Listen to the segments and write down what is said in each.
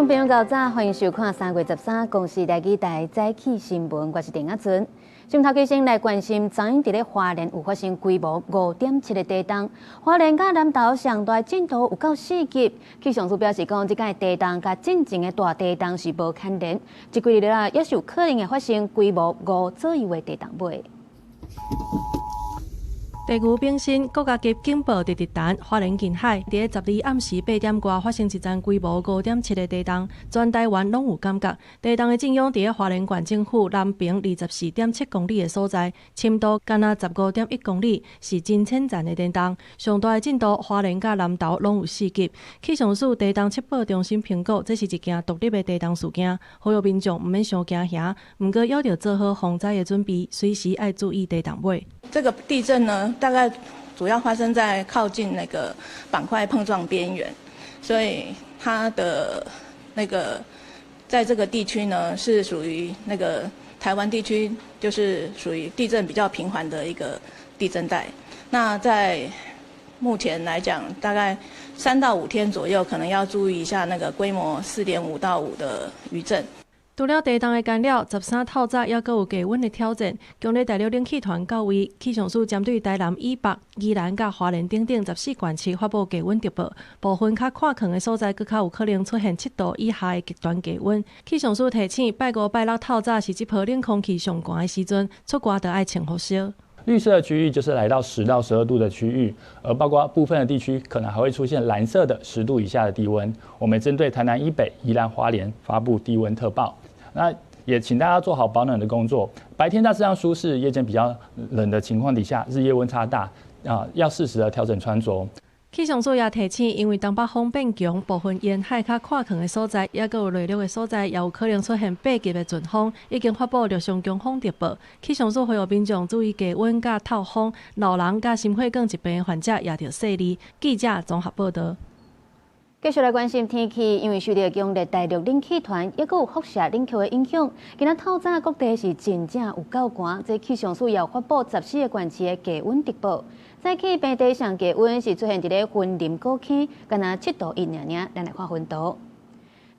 眾朋友早，歡迎收看3月13公視台語台早起新聞，我是鄭亞春。先頭先來關心，昨昏佇咧花蓮有發生規模5.7的地動，花蓮佮南投上大震度有到4級。氣象署表示講，這擺地動佮進前的大地動是無牽連，這幾日啊，也是有可能會發生規模5左右的地動尾。地牛炳新國家級警報直直彈，花蓮近海佇咧12暗時8點外發生一陣規模5.7的地動，全台灣攏有感覺。地動的震央佇咧花蓮縣政府南平24.7公里的所在，深度干焦15.1公里，是真淺層的地動。上大的震度，花蓮佮南投攏有4級。氣象署地動測報中心評估，這是一件獨立的地動事件，呼籲民眾毋免傷驚嚇，毋過猶著做好防災的準備，隨時愛注意地動尾。這個地震呢，大概主要發生在靠近那個板塊碰撞邊緣，所以它的那個在這個地區呢，是屬於那個台灣地區，就是屬於地震比較頻繁的一個地震帶。那在目前來講，大概3到5天左右，可能要注意一下那個規模4.5到5的餘震。除了地動的干擾，13透早猶閣有低溫的挑戰。強烈大陸冷氣團到位，氣象署針對台南以北、宜蘭佮花蓮等等14縣市發布低溫特報，部分較闊曠的所在，閣較有可能出現7度以下的極端低溫。氣象署提醒，拜五、拜六透早是這波冷空氣上寒的時陣，出外著愛穿厚衫。綠色的區域就是來到10到12度的區域，而包括部分的地區可能還會出現藍色的10度以下的低溫。我們針對台南以北、宜蘭花蓮發布低溫特報。那也請大家做好保暖的工作。白天大致上舒適，夜間比較冷的情況底下，日夜溫差大啊，要適時的調整穿着。氣象署也提醒，因為東北風變強，部分沿海較闊曠的所在，猶閣有內陸的所在，也有可能出現8級的陣風，已經發布陸上強風特報。氣象署呼籲民眾注意低溫佮透風，老人佮心血管疾病的患者也著細膩。記者綜合報道。繼續來關心天氣，因為受著強烈大陸冷氣團，猶閣有輻射冷卻的影響，今仔透早各地是真正有夠寒。這氣象署也發布14個縣市的低溫特報。早起平地上低溫是出現佇咧雲林古坑，干焦7度1爾爾。咱來看溫度。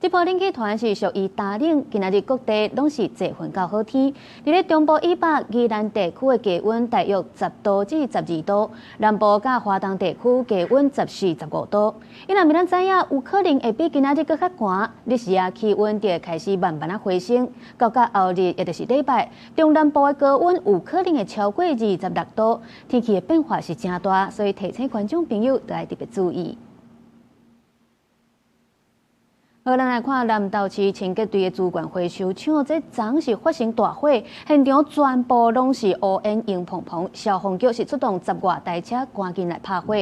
這波冷氣團是屬於大冷，今仔日各地攏是濟雲到好天。佇咧中部以北、宜蘭地區的低溫大約10度至12度，南部佮花東地區低溫14、15度。伊若明仔載啊，有可能會比今仔日閣較寒。日時啊，氣溫就會開始慢慢仔回升。到到後日，也就是禮拜，中南部的高溫有可能會超過26度。天氣的變化是誠大，所以提醒觀眾朋友都愛特別注意。好，咱來看南投市清潔隊的資源回收廠，這昨是發生大火，現場全部攏是烏煙湧蓬蓬，消防局是出動十外台車，趕緊來拍火。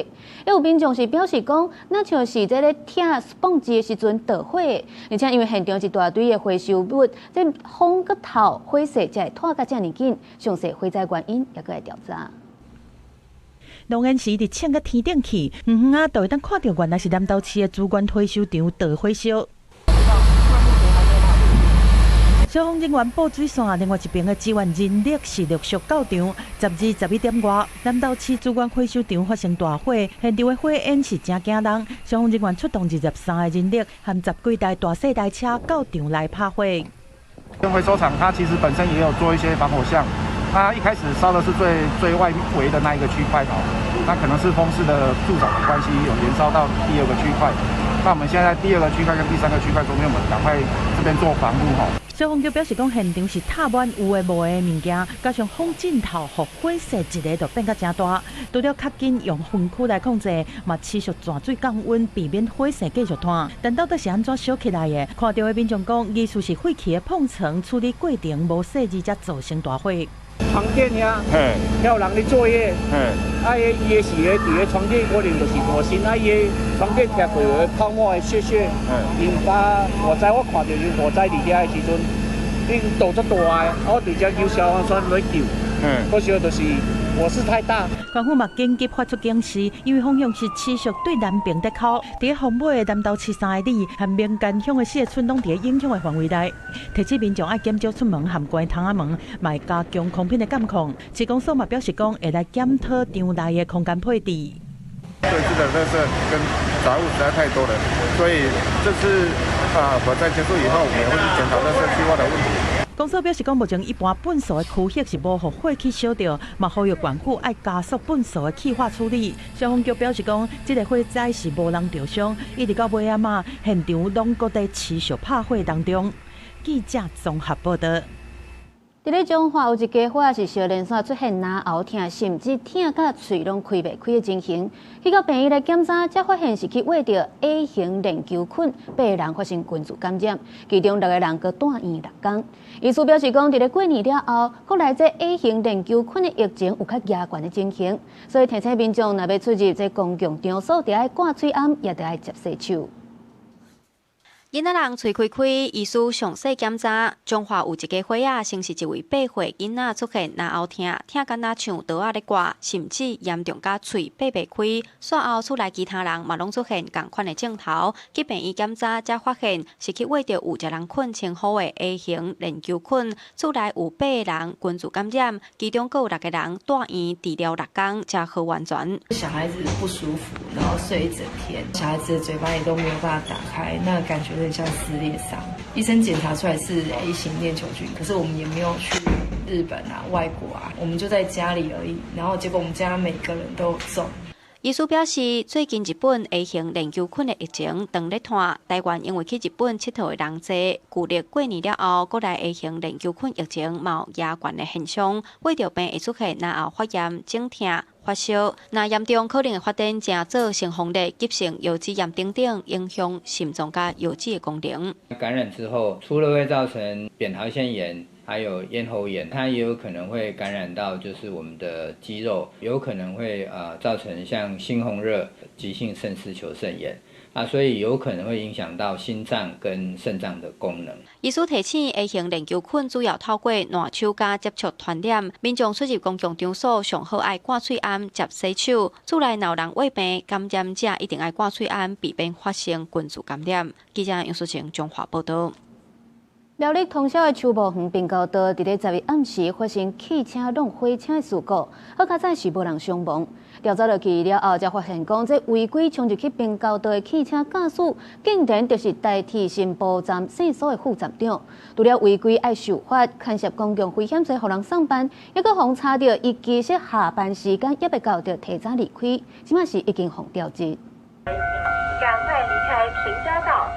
有民眾是表示講，若像是這个拆泵機的時陣著火，而且因為現場一大堆的回收物，這風閣透，火勢才會拖甲遮爾緊。詳細火災原因猶閣會調查。濃煙是一直衝到天頂去，遠遠仔就會當看著原來是南投市的資源回收場著火燒。消防人員布水線，另外一邊的支援人力是陸續到場。12、11點外，南投市資源回收場發生大火，現場的火焰是誠驚人。消防人員出動23個人力和10幾台大細台車到場來拍火。回收廠它其實本身也有做一些防火巷，它一開始燒的是最最外圍的那一個區塊哦，那可能是風勢的助長的關係，有延燒到第二個區塊。那我們現在在第二個區塊跟第三個區塊中間，我們趕快這邊做防護吼。消防局表示講，現場是貼滿有的無的物件，加上風陣頭，予火勢一下就變甲誠大。除了較緊用噴霧來控制，嘛持續轉水降溫，避免火勢繼續拖。但到底是按怎燒起來的？看著的民眾講，疑似是廢棄的膨床處理過程無細膩，才造成大火。床墊遐，遐有人咧作業，啊，伊的是咧佇咧床墊可能就是熱身，啊，伊的床墊拆開有泡沫的屑屑，引發火災。我看著有火災佇遐的時陣，已經倒足大的，我直接叫消防栓來救，可惜就是火勢太大。縣府嘛緊急發出警示，因為風向是持續對南爿咧口，佇風尾的南投市3里和民間鄉的四個村攏佇影響的範圍內。提醒民眾愛減少出門和關窗仔門，嘛會加強空品的監控。市公所嘛表示講，會來檢討場內的空間配置。對這個垃圾跟雜物實在太多了，所以這次啊火災結束以後，我們也會去檢討垃圾氣化的問題。公所表示講，目前一般糞埽的區域是無予火去燒著，嘛呼籲縣府愛加速糞埽的氣化處理。消防局表示講，這个火災是無人著傷，一直到尾仔嘛，現場攏閣佇持續拍火當中。記者綜合報道。佇咧彰化有一家伙是相連紲出現嚨喉疼，甚至疼甲喙攏開袂開的情形。去到病院來檢查，才發現是去秽著 A 型鏈球菌，八个人發生群聚感染，其中六个人閣住院六工。醫師表示講，佇咧過年了後，國內這 A 型鏈球菌的疫情有較嚴峻的情形，所以提醒民眾若欲出入這公共場所，著愛掛喙罨，也著愛捷洗手。囡仔人喙開開，醫師詳細檢查。彰化有一家伙仔，先是一位8歲囡仔出現嚨喉疼，疼敢若像刀仔咧割，甚至嚴重甲喙擘袂開。煞後厝內其他人嘛攏出現仝款的症頭，去病院檢查才發現是去秽著有食人菌稱呼的 A 型鏈球菌，厝內有八个人群聚感染，其中閣有六個人住院治療六工才好完全。小孩子不舒服，然後睡一整天，小孩子的嘴巴也都沒有辦法打開，那感覺有點像撕裂傷。醫生檢查出來是 A 型鏈球菌，可是我們也沒有去日本啊、外國啊，我們就在家裡而已。然後結果我們家每個人都中。醫師表示，最近日本 A 型鏈球菌的疫情當咧湠，台灣因為去日本𨑨迌的人濟，舊曆過年了後，國內 A 型鏈球菌疫情嘛有嚴峻的現象，胃著病會出現嚨喉發炎、腫疼、發燒，若嚴重可能會發展成做性風熱、急性腰子炎等等，影響心臟佮腰子的功能。感染之後，除了會造成扁桃腺炎，還有咽喉炎，它也有可能會感染到就是我們的肌肉，有可能會造成像猩紅熱、急性腎絲球腎炎啊，所以有可能會影響到心臟跟腎臟的功能。醫師提醒，A 型鏈球菌主要透過瀾手佮接觸傳染，民眾出入公共場所上好愛掛喙罨、捷洗手。厝內若有人患病，感染者一定愛掛喙罨，避免發生群聚感染。記者楊淑晴彰化報道。苗栗通霄的秋茂園平交道，佇咧11暗時發生汽車挵火車的事故，好佳哉是無人傷亡。調查落去了後，才發現講，這違規衝入去平交道的汽車駕駛，竟然就是台鐵新埔站線所的副站長。除了違規愛受罰，牽涉公共危險罪，予人送辦，猶閣予查著伊其實下班時間猶未到，就提早離開，這馬是已經予調職。趕快離開平交道。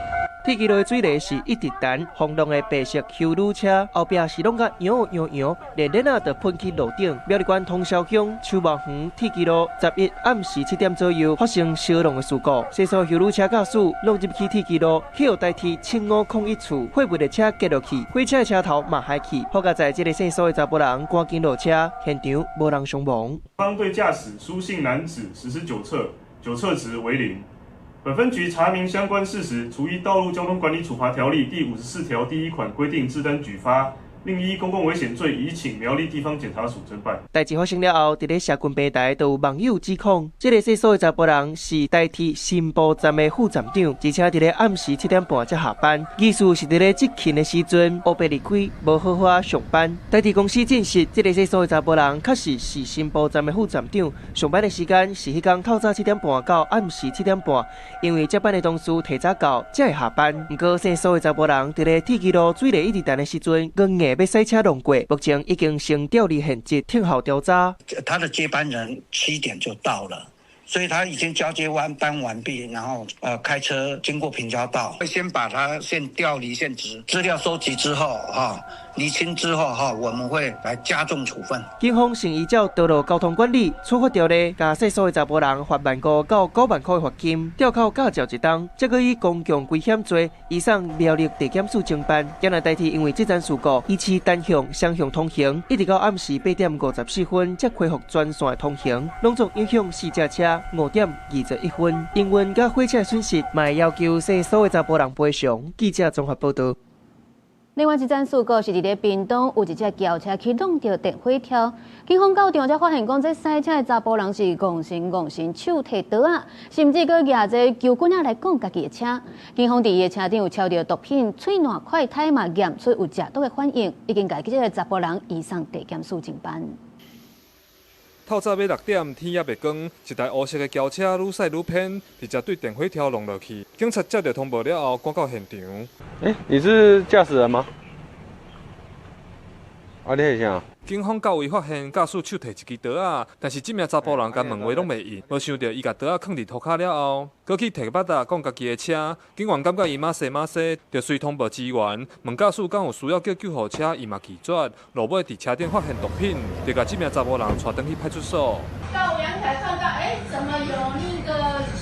鐵支路的水泥是一直彈，轟動的白色休旅車後壁是攏共搖搖搖，連連仔就噴去路頂。苗栗縣通霄鄉秋茂園鐵支路11暗時7點左右發生燒撞的事故，線所休旅車駕駛挵入去鐵支路，去予台鐵7501處貨物列車跌落去，火車的車頭嘛害去。好佳哉這个線所的查埔人趕緊落車，現場無人傷亡。方對駕駛蘇姓男子實施酒測，酒測值為零。本分局查明相關事實，處依《道路交通管理處罰條例》第54條第一款規定，自單舉發，另依公共危險罪，移請苗栗地方檢察署偵辦。代誌發生了後，佇咧社群平台都有網友指控，這个線所的查埔人是台鐵新埔站的副站長，而且佇咧暗時7點半才下班，疑似是佇咧執勤的時陣烏白離開，無好好上班。台鐵公司證實，這个線所的查埔人確實是新埔站的副站長，上班的時間是彼工透早7點半到暗時7點半，因為接班的同事提早到才會下班。毋過線所的查埔人佇咧鐵支路水泥一直等的時陣，硬硬欲駛車挵過，目前已經先調離現職，聽候調查。他的接班人7點就到了，所以他已經交接完班完畢，然後開車經過平交道，會先把他先調離現職，資料收集之後哈，釐清之後哈，我們會來加重處分。警方先依照道路交通管理處罰條例，共線所的查埔人罰15,000到90,000塊的罰金，吊扣駕照一冬，再閣以公共危險罪移送苗栗地檢署偵辦。今日代替因為這樁事故，維持單向、雙向通行，一直到暗時8點54分才恢復全線通行，攏總影響四隻車5點21分。營運佮火車損失，嘛會要求線所的查埔人賠償。記者綜合報道。另外一樁事故是佇咧屏東，有一隻轎車去挵著電火柱，警方到場才發現講，這駛車的查埔人是戇神戇神，手提刀仔，甚至閣舉這球棍仔來摃家己的車。警方佇伊的車頂有抄著毒品、喙瀾快篩嘛驗出有食毒的反應，已經共這个查埔人移送地檢署偵辦。透早欲6點，天猶未光，一台烏色的轎車愈駛愈偏，直接對電火柱弄落去。警察接到通報了後，趕到現場。欸，你是駕駛人嗎？啊，你是啥？警方到位發現駕駛手提一支刀仔，但是這名查埔人共問話攏袂應，無想著伊共刀仔囥佇塗跤了後，閣去提腹仔講家己的車。警員感覺伊馬西馬西，就隨通報支援，問駕駛敢有需要叫救護車，伊嘛拒絕。落尾佇車頂發現毒品，就共這名查埔人帶轉去派出所。到陽台看到，欸，怎麼有那個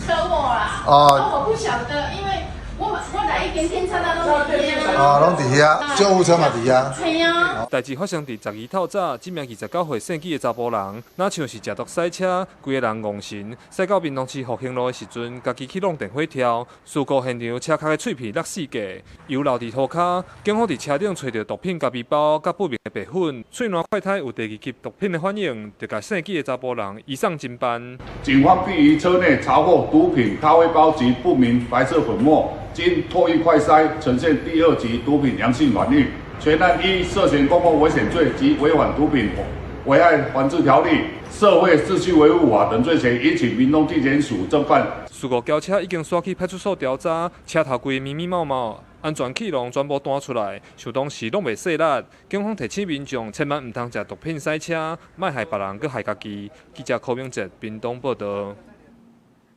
車禍啦？哦，我不曉得，因為我來一點點查到攏佇遐。啊，攏佇遐，救護車嘛佇遐。係啊。代誌發生佇12透早，這名29歲姓紀的查埔人，若像是食毒駛車，規个人戇神，駛到屏東市復興路的時陣，家己去弄電火柱，事故現場車殼的碎片落四界，油漏佇塗跤，警方佇車頂揣著毒品共皮包，佮不明的白粉，喙瀾快篩有第二級毒品的反應，就共姓紀的查埔人移送偵辦。警方並於車內查獲毒品、咖啡包及不明白色粉末，經唾液快篩呈現第二級毒品陽性反應。全案依涉嫌公共危險罪及違反毒品危害防治條例、社會秩序維護法等罪嫌，移請屏東地檢署偵辦。事故轎車已經徙去派出所調查，車頭規密密麻麻，安全氣囊全部彈出來，想當時攏袂細力。警方提醒民眾，千萬毋通食毒品駛車，莫害別人，閣害家己。記者柯明哲屏東報導。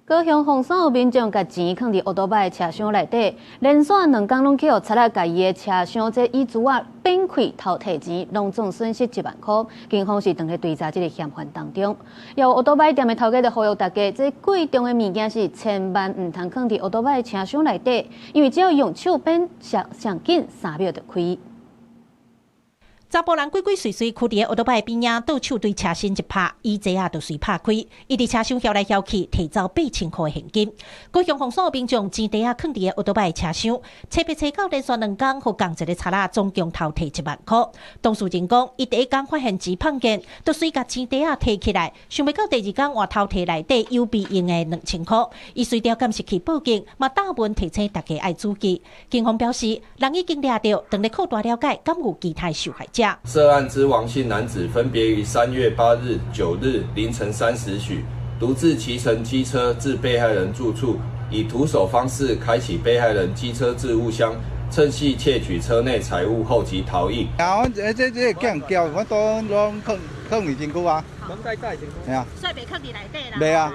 高雄鳳山有民眾共錢囥佇歐多擺車廂內底，連續2工攏去予賊仔共伊的車廂這椅子仔變開偷提錢，攏總損失1萬箍。警方是正咧追查這个嫌犯當中。有歐多擺店的頭家就呼籲大家，這貴重的物件是千萬毋通囥佇歐多擺車廂內底，因為只要用手變上上緊3秒就開。查埔人鬼鬼祟祟，囥佇個歐多擺邊仔，倒手對車身一拍，椅子仔就隨拍開。伊佇車廂搖來搖去，提走8000箍的現金。高雄鳳山的民眾錢袋仔囥佇個歐多擺車廂，揣欲揣到連續2工，予仝一个賊仔總共偷提1萬箍。當事人講，伊第一工發現錢放見，就隨共錢袋仔提起來，想袂到第二工換偷提內底有備用的2000箍。伊隨調監視器報警，嘛打文提醒大家愛注意。警方表示，人已經掠著，正咧擴大了解，敢有其他受害者。涉案之王姓男子分別於3月8日、9日凌晨3時許，獨自騎乘機車至被害人住處，以徒手方式開啟被害人機車置物箱，趁隙竊取車內財物後即逃逸。啊，阮這叫人叫，阮都攏囥佇身軀啊。攏帶帶身軀。係啊。所以袂囥佇內底啦。袂啊，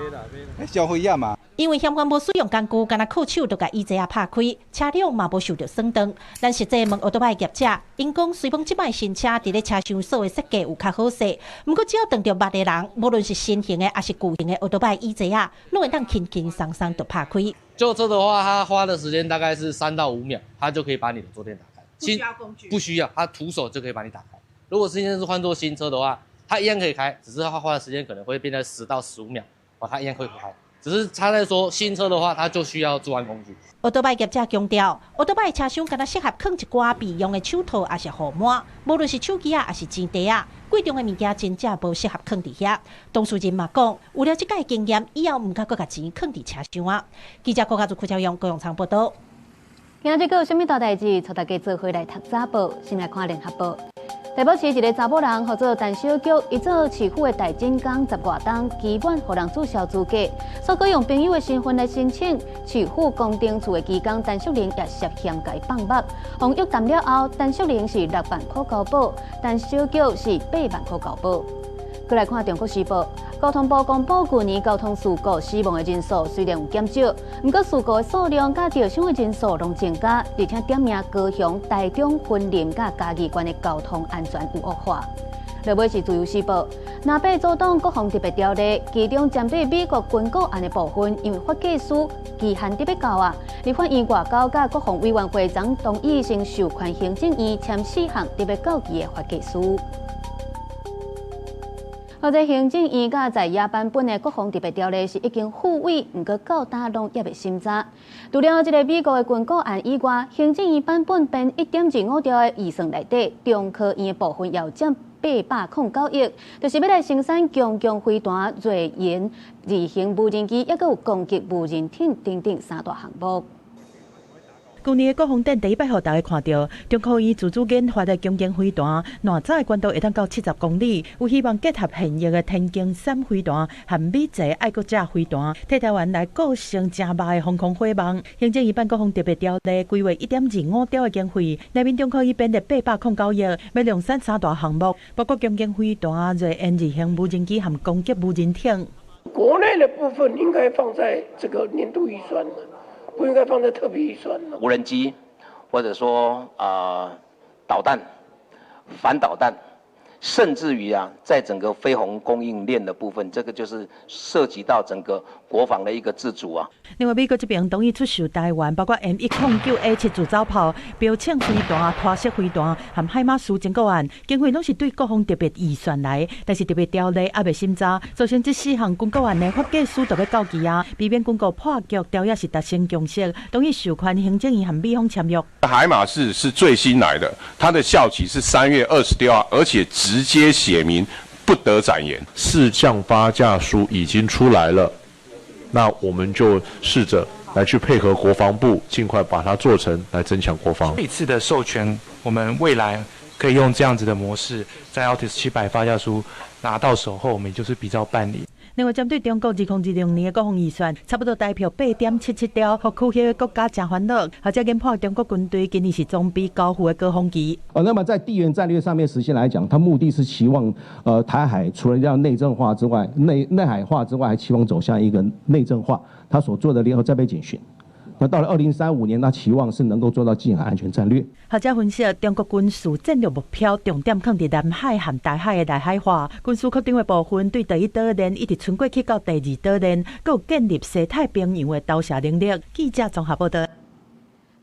消費啊嘛。因為嫌犯無使用工具，干焦靠手就共椅子仔拍開，車輛嘛無受著損斷。咱實際問歐多擺業者，𪜶講雖講這擺新車佇咧車廂鎖的設計有較好勢，毋過只要撞著捌的人，無論是新型的抑是舊型的歐多擺椅子仔，攏會當輕輕鬆鬆就拍開。舊車的話，它花的時間大概是3到5秒，它就可以把你的坐墊打開。不需要工具。不需要，它徒手就可以把你打開。如果今天是換做新車的話，它一樣可以開，只是它花的時間可能會變成10到15秒，哦，它一樣可以開。只是差在說新車的話，它就需要作案工具。歐多擺業者強調，歐多擺車廂敢若適合囥一寡備用的手套，抑是護腕，無論是手機仔，抑是錢袋仔，貴重的物件真正無適合囥佇遐。當事人嘛講，有了這擺經驗，以後毋敢閣共錢囥佇車廂仔。記者郭家祖、柯超勇、高永昌報導。今日閣有啥物大代誌？帶大家做伙來讀早報，先來看聯合報。台北市一个查某人，號做陳小菊，伊做市府的代診工10外冬，期滿予人注銷資格，煞閣用朋友的身份來申請市府工程處的技工陳淑玲也涉嫌共伊放目，予約談了後，陳淑玲是6萬箍交保，陳小菊是8萬箍交保。閣來看《中國時報》，交通部公布舊年交通事故死亡的人數雖然有減少，毋過事故的數量佮著傷的人數攏增加，而且點名高雄、台中、雲林佮嘉義縣的交通安全有惡化。落尾是《自由時報》，南北阻擋國防特別條例，其中針對美國軍購案的部分，因為法制司期限得欲到啊，立法院外交佮國防委員會昨同意先授權行政院簽4項特別到期的法制司。或者行政院佮在野版本的國防特別條例是已經付委，毋過到今攏猶未審查。除了這个美國的軍購案以外，行政院版本編1.25兆的預算內底，中科院的部分也有佔809億，就是欲來生產強強飛彈、銳鷹、二型無人機，抑閣有攻擊無人艇等等3大項目。舊年的國防展第一擺予大家看著，中科院自主研發的強勁飛彈，爛早的高度會當到70公里，有希望結合現役的天弓三飛彈和美製愛國者飛彈，替台灣來構成誠峇的防空火網。行政院頒國防特別條例規劃1.25兆的經費，內面中科院編列809億，欲量產三大項目，包括強勁飛彈、銳閻二型無人機和攻擊無人艇。國內的部分應該放在這個年度預算，不應該放在特別預算。無人機，或者說導彈、反導彈，甚至於啊，在整個飛鴻供應鏈的部分，這個就是涉及到整個國防的一個自主啊。另外，美國這邊同意出售台灣，包括 M109A7自走炮、標槍飛彈、拖式飛彈和海馬斯偵過案，經費攏是對國防特別預算來，但是特別條例猶未審查，造成這四項軍購案的法制書都欲到期啊，避免軍購破局，條約是達成共識，同意授權行政院和美方簽約。海馬斯是最新來的，它的效期是3月26號，而且直接寫明不得展延。四項發價書已經出來了，那我們就試着來去配合國防部，盡快把它做成，來增強國防。這次的授權，我們未來可以用這樣子的模式，在 Altis 700發價書拿到手後，我們就是比照辦理。另外，針對中國2026年的國防預算，差不多台票8.77兆，予區域的國家誠煩惱。學者研判，中國軍隊今年是裝備交付的高峰期。那麼在地緣戰略上面實現來講，它目的是期望，台海除了要內政化之外，內海化之外，還期望走向一個內政化。它所做的聯合戰備演訓。那到了2035年，那期望是能夠做到近海安全戰略。學者分析，中國軍事戰略目標重點放佇南海和台海的內海化，軍事擴張的部分對第一島鏈一直伸過去到第二島鏈，閣有建立西太平洋的投射能力。記者綜合報導。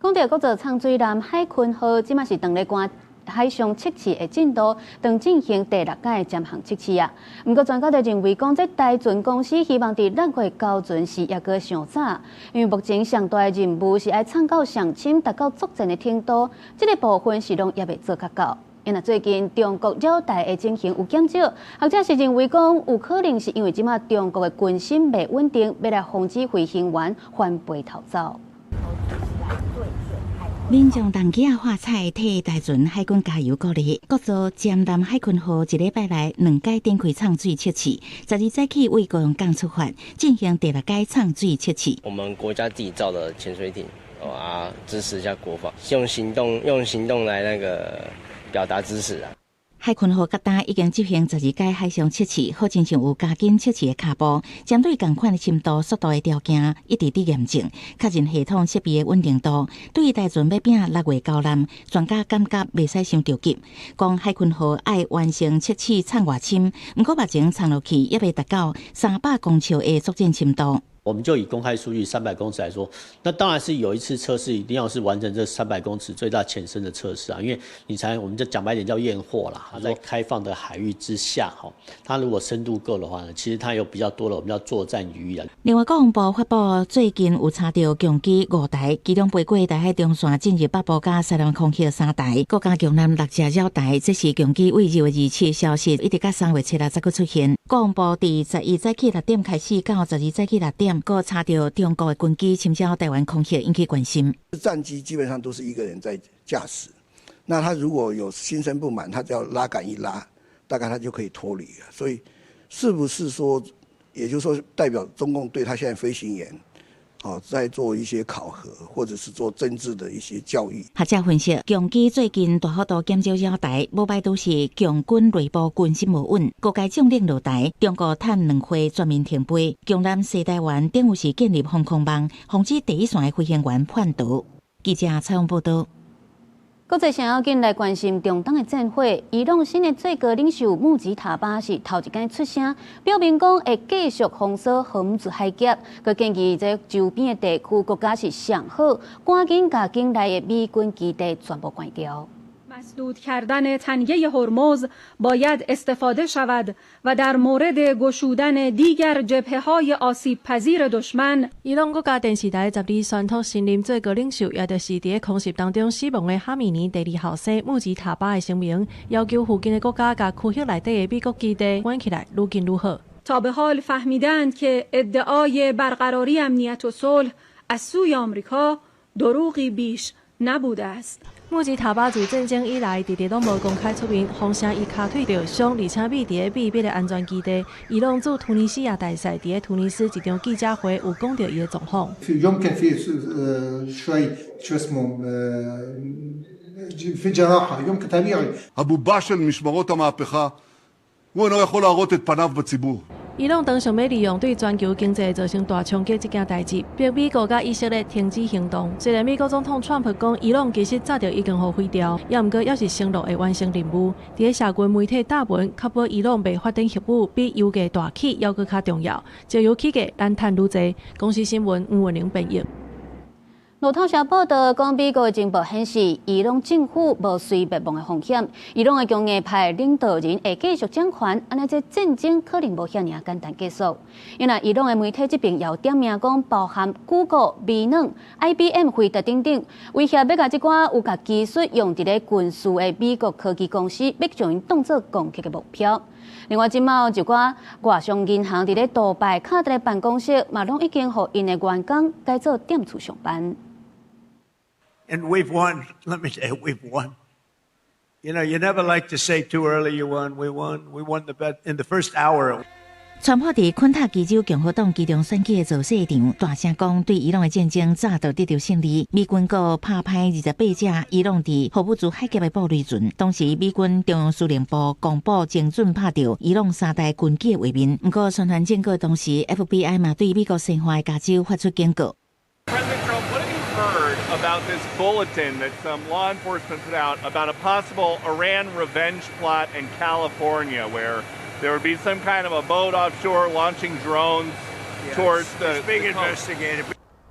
講著國造藏水艦海鯤號，這馬是當咧趕海上測試的進度，當進行第六屆潛航測試啊。毋過專家就認為講，這台船公司希望佇6月交船時猶閣傷早，因為目前上大的任務是愛藏到上深，達到作戰的程度，這個部分是攏猶未做較到。因為最近中國繞台的情形有減少，學者是認為講，有可能是因為這馬中國的軍心袂穩定，欲來防止飛行員翻背逃走。民眾動機仔喝采，替台船海軍加油鼓勵。國造潛艦海鯤號一禮拜內兩擺展開藏水測試，12早起為高雄港出發，進行第六屆藏水測試。我們國家自己造的潛水艇，啊，支持一下國防，用行動來那個表達支持啊。海鯤號佮今已經執行12屆海上測試，好親像有加緊測試的跤步，針對仝款的深度、速度的條件，一直佇驗證，確認系統設備的穩定度。對於台船欲拼6月交艦，專家感覺袂使傷著急。講海鯤號愛完成測試藏偌深，毋過目前藏落去猶未達到300公尺的作戰深度。我們就以公開數據300公尺來說，那當然是有一次測試一定要是完成這三百公尺最大潛深的測試啊，因為你才我們就講白點叫驗貨啦。在開放的海域之下，哈，它如果深度夠的話呢，其實它有比較多的我們叫作戰餘裕啊。另外，國防部發布最近有查著共機五台，其中飛過台海中線進入北部佮西南空域三台，閣加強艦六隻繞台，這是共機對2月27消失，一直到3月7日才閣出現。國防部佇11早起6點開始到12早起6點，閣查著中國的軍機侵擾台灣空域，引起關心。戰機基本上都是一個人在駕駛，那他如果有心生不滿，他只要拉桿一拉，大概他就可以脫離了。所以，是不是說，也就是說，代表中共對他現在飛行員，哦，在做一些考核，或者是做政治的一些教育。學者分析，共機最近大幅度減少繞台，無排除是共軍內部軍心無穩，高階將領落台，中國趁兩會全面停飛，共艦西台灣等於是建立防空網，防止第一線的飛行員叛逃。記者採訪報導。國際上要緊來關心中東的戰火，伊朗新的最高領袖穆吉塔巴是頭一擺出聲，表明講會繼續封鎖荷姆茲海峽，閣建議這周邊的地區國家是上好，趕緊共境內的美軍基地全部關掉。 مسدود کردن تنگه هرمز باید استفاده شود و در مورد گشودن دیگر جبهه های آسیب پذیر دشمن 伊朗國家電視台12宣布新任最高領袖，也就是佇咧空襲當中死亡的哈米尼第二後生穆吉塔巴的聲明，要求附近的國家共區域內底的美國基地關起來，愈緊愈好。 تا به حال فهمیدند که ادعای برقراری امنیت و صلح از سوی آمریکا دروغی بیش نبوده است。穆吉塔巴自戰爭以來，直直攏無公開出面，風聲伊跤腿著傷，而且秘佇咧秘密的安全基地。伊朗駐突尼西亞大使佇咧突尼斯一場記者會有講著伊的狀況。 اليوم كان في شوي شو اسمه في جراحه اليوم طبيعي. הבובה של משמרות המהפכה, הוא אינו יכול להראות את פניו בציבור. 伊朗當想欲利用對全球經濟造成大衝擊這件代誌，逼美國佮以色列停止行動。雖然美國總統川普講伊朗其實早就已經予毀掉，也毋過猶是承諾會完成任務。佇咧社群媒體貼文，確保伊朗袂發展核武，比油價大起猶閣較重要。石油起價，咱趁愈濟。公視新聞吳文玲編譯。路透社報道講，美國的情報顯示，伊朗政府無隨滅亡的風險，伊朗的強硬派領導人會繼續掌權，按呢這戰爭可能無遐爾簡單結束。因為伊朗的媒體這邊有點名講，包含谷歌、微軟、IBM、輝達等等，威脅欲共這寡有共技術用佇咧軍事的美國科技公司，欲將𪜶當做攻擊的目標。另外，這馬有一寡外商銀行佇咧杜拜、卡達的辦公室，嘛攏已經予𪜶的員工改做踮厝上班。 And we've won. Let me say, we've won. You never like to say too early you won. We won. We won the bet in the first hour. 川普佇肯塔基州共和黨期中選舉的造勢場，大聲講對伊朗的戰爭早就得著勝利。美軍閣拍歹28隻伊朗佇荷姆茲海峽的布雷船。當時美軍中央司令部公布精準拍著伊朗三台軍機的畫面。毋過宣傳戰果同時，FBI 嘛對美國西岸的加州發出警告。 About this bulletin that some law enforcement put out about a possible Iran revenge plot in California, where there would be some kind of a boat offshore launching drones towards the It's being investigated.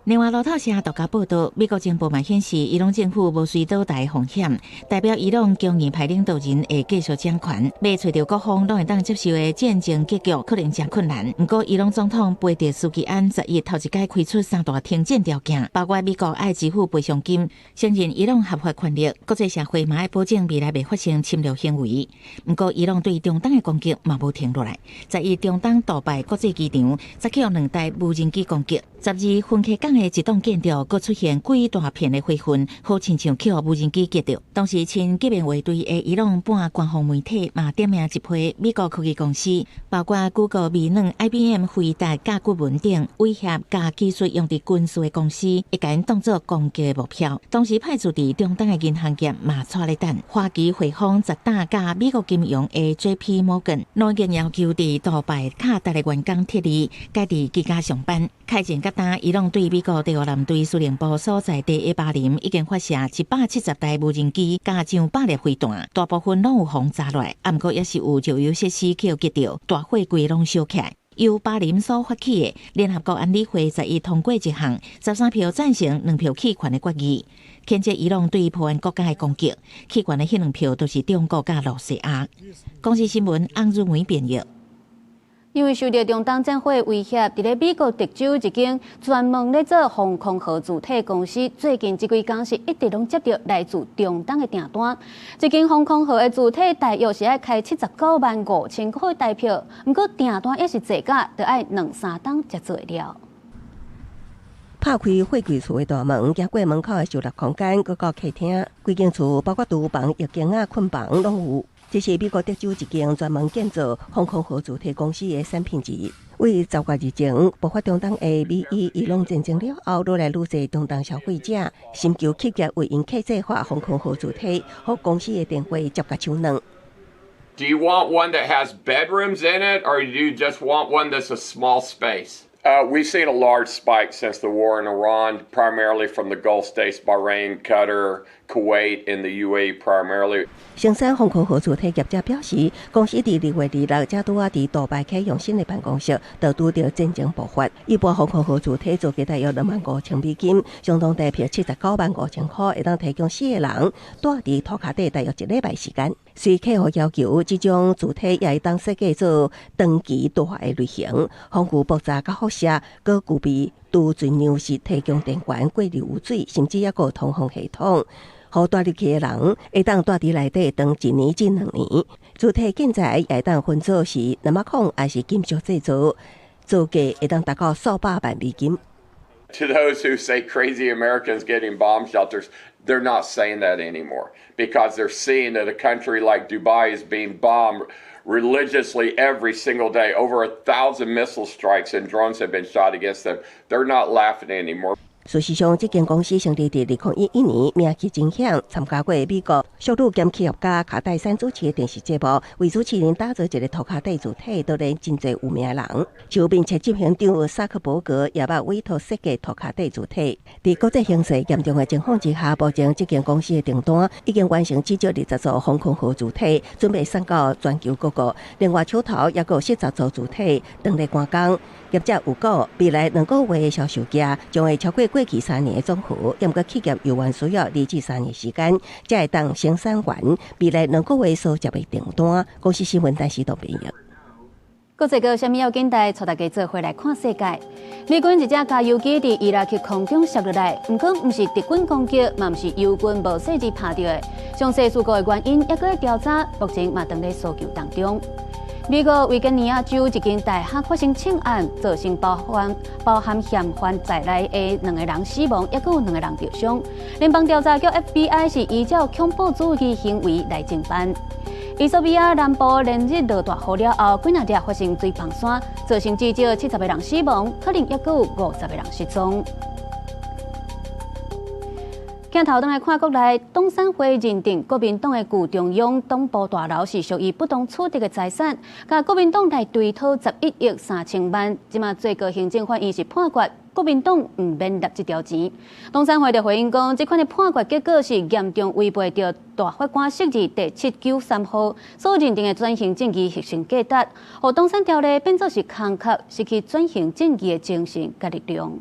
另外，路透社獨家報道，美國情報嘛顯示，伊朗政府無隨倒台風險，代表伊朗強硬派領導人會繼續掌權，欲揣著各方攏會當接受的戰爭結局可能誠困難。毋過，伊朗總統佩澤斯基安11頭一擺開出三大停戰條件，包括美國愛支付賠償金，承認伊朗合法權力，國際社會嘛愛保證未來袂發生侵略行為。毋過，伊朗對中東的攻擊嘛無停落來，11中東杜拜國際機場，則去予兩台無人機攻擊。12芬克港的一棟建築，閣出現幾大片的灰雲，好親像去予無人機擊著。同時，親革命衛隊的伊朗半官方媒體嘛點名一批美國科技公司，包括谷歌、微軟、IBM、輝達、佮谷文等，威脅共技術用佇軍事的公司，會共𪜶當做攻擊的目標。同時，派駐佇中東的銀行業嘛掣咧等，花旗、匯豐、十大佮美國金融的 J.P. Morgan，攏已經要求佇杜拜、卡達的員工撤離，改佇居家上班。開戰佮今，伊朗對美國第五艦隊司令部所在地的巴林已經發射170台無人機，佮上百粒飛彈，大部分攏有予砸落來，毋過也是有石油設施去予擊著，大火規攏燒起來。由巴林所發起的聯合國安理會11通過一項13票贊成、2票棄權的決議，譴責伊朗對波灣國家的攻擊。棄權的彼2票都是中國佮露西亞。公視新聞翁如梅編譯。因為受著中東戰火威脅，佇咧美國德州一間專門咧做防空號字體公司，最近這幾工是一直攏接著來自中東的訂單。這間防空號的字體大約是愛開79萬5千塊台票，毋過訂單猶是濟甲，著愛兩三冬才做會了。拍開貨櫃厝的大門，經過門口的收納空間，閣到客廳，規間厝包括廚房、浴間仔、睏房攏有。這是美國德州一間專門建造防空號字體公司的產品之一。為10月日前爆發中東的美伊伊朗戰爭了後，愈來愈濟中東消費者尋求企業為𪜶客製化防空號字體，予公司的電話接甲手軟。 Do you want one that has bedrooms in it, or do you just want one that's a small space? We've seen a large spike since the war in Iran, primarily from the Gulf states, Bahrain, Qatar, Kuwait, and the UAE primarily. 生產防空號字體業者表示，公司佇2月26才拄仔佇杜拜啟用新的辦公室，就拄著戰爭爆發。一般防空號字體造價大約25,000美金，相當台幣79萬5千塊，會當提供四個人蹛佇塗跤底大約一禮拜時間。隨客戶要求，這種字體也會當設計做長期駐的類型，防禦爆炸佮輻射，閣具備儲存糧食、提供電源、過濾污水，甚至猶閣有通風系統。予蹛入去的人會當蹛佇內底長一年至2年。字體建材也會當分做是藍仔礦抑是金屬製造，造價會當達到數百萬美金。 To those who say crazy Americans getting bomb shelters, They're not saying that anymore because they're seeing that a country like Dubai is being bombed religiously every single day. Over 1,000 missile strikes and drones have been shot against them. They're not laughing anymore. 事實上，這間公司成立佇2011年，名氣真響，參加過美國淑女兼企業家卡戴珊主持的電視節目，為主持人打造一個塗跤底字體，當然真濟有名人。就面冊執行長薩克伯格也捌委託設計塗跤底字體。佇國際形勢嚴重的情況之下，目前這間公司的訂單已經完成至少20組防空號字體，準備送到全球各國。另外，手頭猶閣有40組字體當咧趕工。業者有講，未來2個月的銷售價將會超過過去3年的總和，毋過企業猶原需要2至3年時間，才會當生產完未來兩個月所接的訂單。公視新聞陳時東編譯。國際閣啥物要緊帶帶大家做伙來看世界。美軍一架加油機佇伊拉克空中摔落來，毋過毋是敵軍攻擊，嘛毋是油罐無細膩拍著的。詳細事故的原因猶閣咧調查，目前嘛當咧搜救當中。美國維吉尼亞州一間大學發生槍案，造成包含嫌犯在內的兩個人死亡，猶閣有兩個人著傷。聯邦調查局 FBI 是依照恐怖主義行為來偵辦。衣索比亞南部連日落大雨了後，幾若日發生水崩山，造成至少70個人死亡，可能猶閣有50個人失蹤。鏡頭轉來看國內，董山會認定國民黨的舊中央黨部大樓是屬於不當取得的財產，共國民黨來追討11億3千萬。這馬最高行政法院是判決國民黨毋免納這條錢。董山會就回應講，這款的判決結果是嚴重違背著大法官釋字第793號所認定的轉型正義核心價值，予董山條例變做是空殼，失去轉型正義的精神佮力量。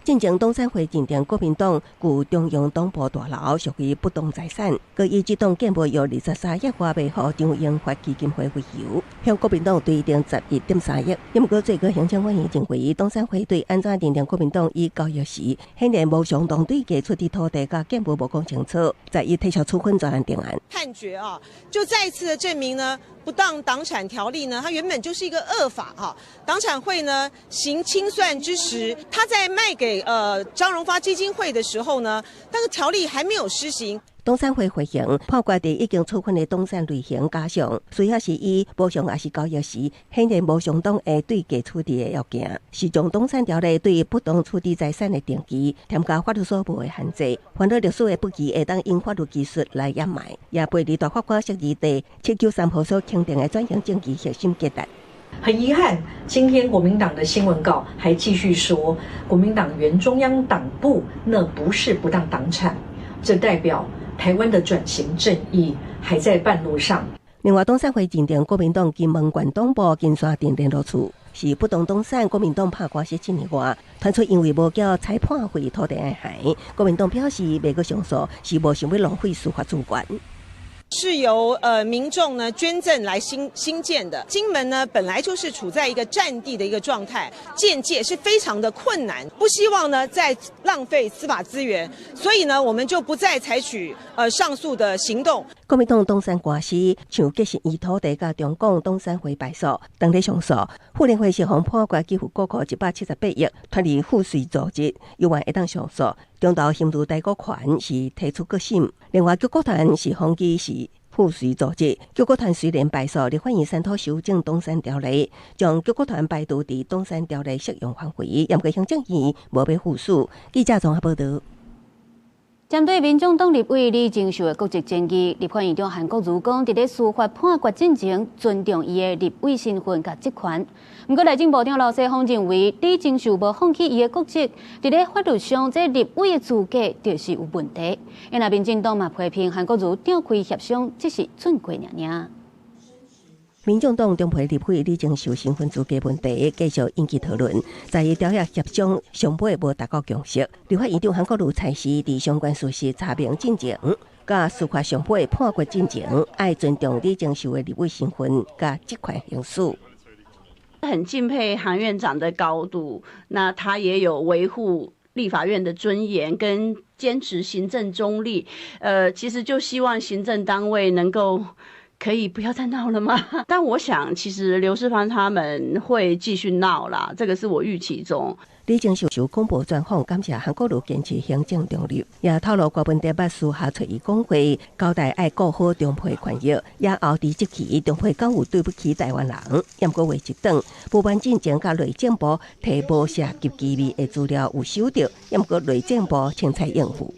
進前董山會認定國民黨舊中央黨部大樓屬於不當財產，閣以這棟建物約23億外賣予張榮發基金會為由，向國民黨追徵11.3億。毋過最高行政法院認為，董山會對按怎認定國民黨以交易時，顯然無相當對價出的土地佮建物無講清楚，在以撤銷處分專案定案。判決啊，就再次的證明呢，不當黨產條例呢，它原本就是一個惡法哈。黨產會呢行清算之時，他在賣給張榮發基金會的時候呢，那個條例還沒有施行。董山會回應判決佇已經處分的董產類型加上，需要是以無償抑是交易時，顯然無相當的對價處置的要件，是將董產條例對不當處置財產的定義添加法律所無的限制，煩惱律師的筆記會當用法律技術來掩埋，也背離大法官釋字第793號所肯定的轉型正義核心價值。很遺憾，今天國民黨的新聞稿還繼續說，國民黨原中央黨部那不是不當黨產，這代表台灣的轉型正義還在半路上。另外，董山會認定國民黨金門縣黨部金山鎮聯絡處是不當黨產，國民黨拍官司7年外，傳出因為無繳裁判費土地的害，國民黨表示袂閣上訴，是無想欲浪費司法資源。是由民眾呢捐贈來興建的。金門呢本來就是處在一個戰地的一個狀態，鑑界是非常的困難，不希望呢再浪費司法資源，所以呢我們就不再採取上訴的行動。國民黨董山官司像結實伊土地佮中廣董山會敗訴，當咧上訴，婦聯會是予判決給付國庫178億，脫離賦稅組織，猶原會當上訴。中投興如台股權是提出閣審，另外救國團是抨擊是賦稅組織。救國團雖然敗訴，立法院三度修正董產條例，將救國團排除佇董產條例適用範圍，毋過行政院無欲副署。記者綜合報導。針對民眾黨立委李鍾秀的國籍爭議，立法院長韓國瑜講，佇咧司法判決進前，尊重伊的立委身份佮職權。毋過內政部長劉世鋒認為，李鍾秀無放棄伊的國籍，佇咧法律上，這立委的資格就是有問題。因為民進黨嘛批評韓國瑜張開協商，只是寸過爾爾。民眾黨中批立委李鍾秀身份資格問題繼續引起討論，在於調協協商上尾無達到共識。立法院長韓國瑜裁示，佇相關事實查明進前，佮司法上尾判決進前，愛尊重李鍾秀的立委身份佮職權行使。很敬佩韓院長的高度，那他也有維護立法院的尊嚴跟堅持行政中立。其實就希望行政單位能夠可以不要再鬧了嗎？但我想，其實劉世芳他們會繼續鬧啦，這個是我預期中。李鍾秀受廣播專訪，感謝韓國瑜堅持行政中立，也透露郭文德捌私下揣伊講話，交代愛顧好長輩權益，也後佇這期長輩敢有對不起台灣人。毋過話一轉，不滿進前佮內政部提無涉及機密的資料有收著，毋過內政部凊彩應付。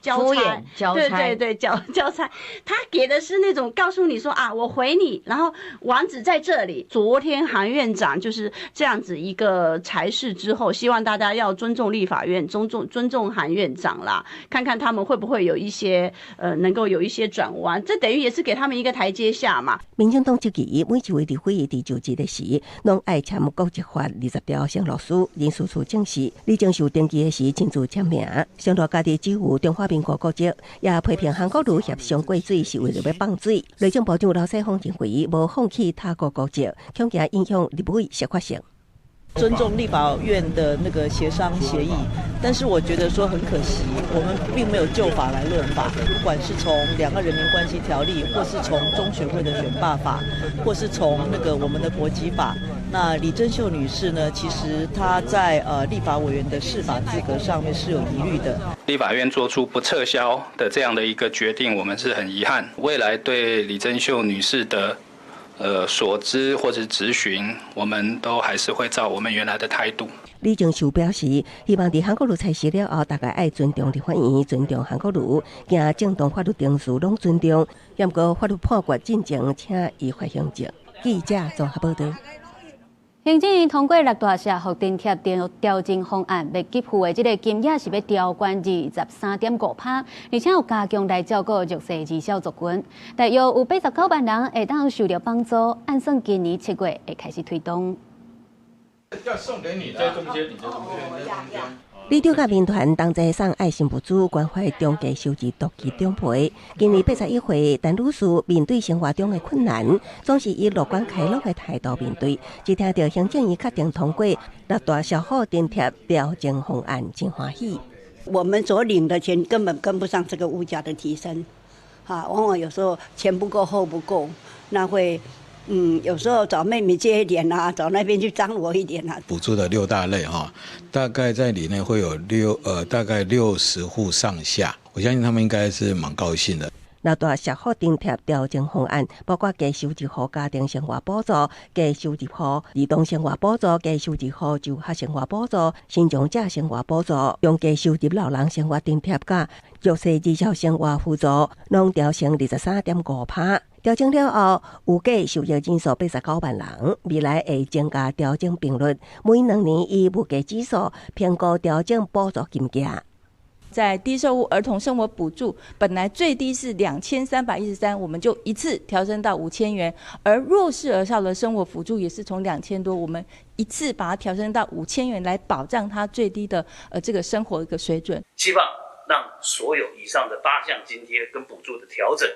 交差，對對對，交差，他給的是那種告訴你說啊，我回你，然後網址在這裡。昨天韓院長就是這樣子一個裁示之後，希望大家要尊重立法院，尊重韓院長啦，看看他們會不會有一些能夠有一些轉彎，這等於也是給他們一個台階下嘛。民進黨積極每一位立委佇就職的時，攏愛簽國籍法20條承諾書，人事處證實李鍾秀登記的時親自簽名，承諾家己只有中華民國國籍，也批評韓國瑜協商過水是為著欲放水。內政部長劉世鋒認為，無放棄他國國籍，恐驚影響立委適法性。尊重立法院的那個協商協議，但是我覺得說很可惜，我們並沒有就法來論法。不管是從兩岸人民關係條例，或是從中選會的選罷法，或是從那個我們的國籍法，那李貞秀女士呢，其實她在立法委員的釋法資格上面是有疑慮的。立法院做出不撤銷的這樣的一個決定，我們是很遺憾。未來對李貞秀女士的所知或者質詢，我們都還是會照我們原來的態度。李鍾秀表示，希望佇韓國瑜裁示了後，大家愛尊重立法院，尊重韓國瑜，驚正當法律程序攏尊重。毋過法律判決進前，請依法行政。記者綜合報導。行政院通過六大社福津貼調整方案，欲給付的這个金額是欲調懸23.5%，而且有加強來照顧弱勢兒少族群，大約有89萬人會當受著幫助，按算今年7月會開始推動。要送給你的，在中間，你在中間。里長佮民團同齊送愛心物資，關懷中低收入獨居長輩。今年81歲，陳女士面對生活中的困難，總是以樂觀開朗的態度面對。一聽著行政院確定通過六大社福津貼調整方案，真歡喜。我們所領的錢根本跟不上這個物價的提升，哈，往往有時候前不夠後不夠，那會。有時候找妹妹借一點啊，找那邊去張羅一點啊。補助的六大類哈，大概在裡面會有大概60戶上下，我相信他們應該是蠻高興的。六大社福津貼調整方案，包括低收入戶家庭生活補助、低收入戶兒童生活補助、低收入戶就學生活補助、身障者生活補助、中低收入老人生活津貼佮弱勢兒少生活輔助，攏調升23.5%。調整了後，預計受益人數89萬人，未來會增加調整頻率，每2年以物價指數評估調整補助金額。在低收入兒童生活補助，本來最低是2313，我們就一次調升到5000元；而弱勢兒少的生活輔助也是從2000多，我們一次把它調升到5000元，來保障他最低的這個生活一個水準。希望讓所有以上的八項津貼跟補助的調整，